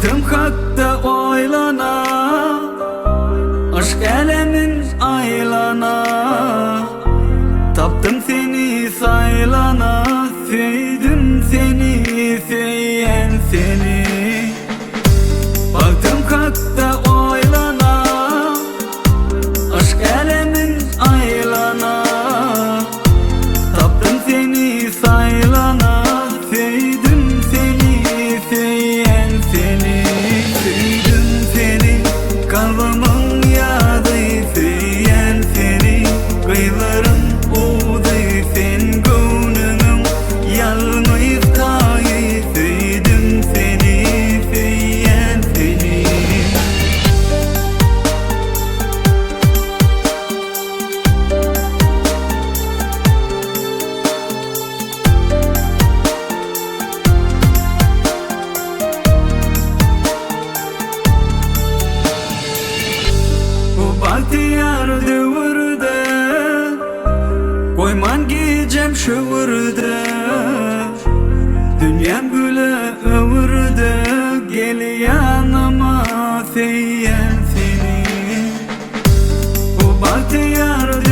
Bagtym hakda oýlana, Yşk älemin aýlana, Tapdym seni saýlana, Söýdüm seni, söýen seni. Bagtym hakda oýlana, Yşk älemin aýlana, Tapdym seni saýlana, Söýdüm seni, söýen seni. Söýdüm seni, kalbymyň ýazy, Söýen seni, gyzlaryň uzy, Sen göwnümiň ýalňyz taýy, Söýdüm seni, söýen seni. Bu bagtyýar döwürde Goýman gijem şöwürde Dünýäm güle öwürde Gel ýanyma söýýän seni Bu bagtyýar.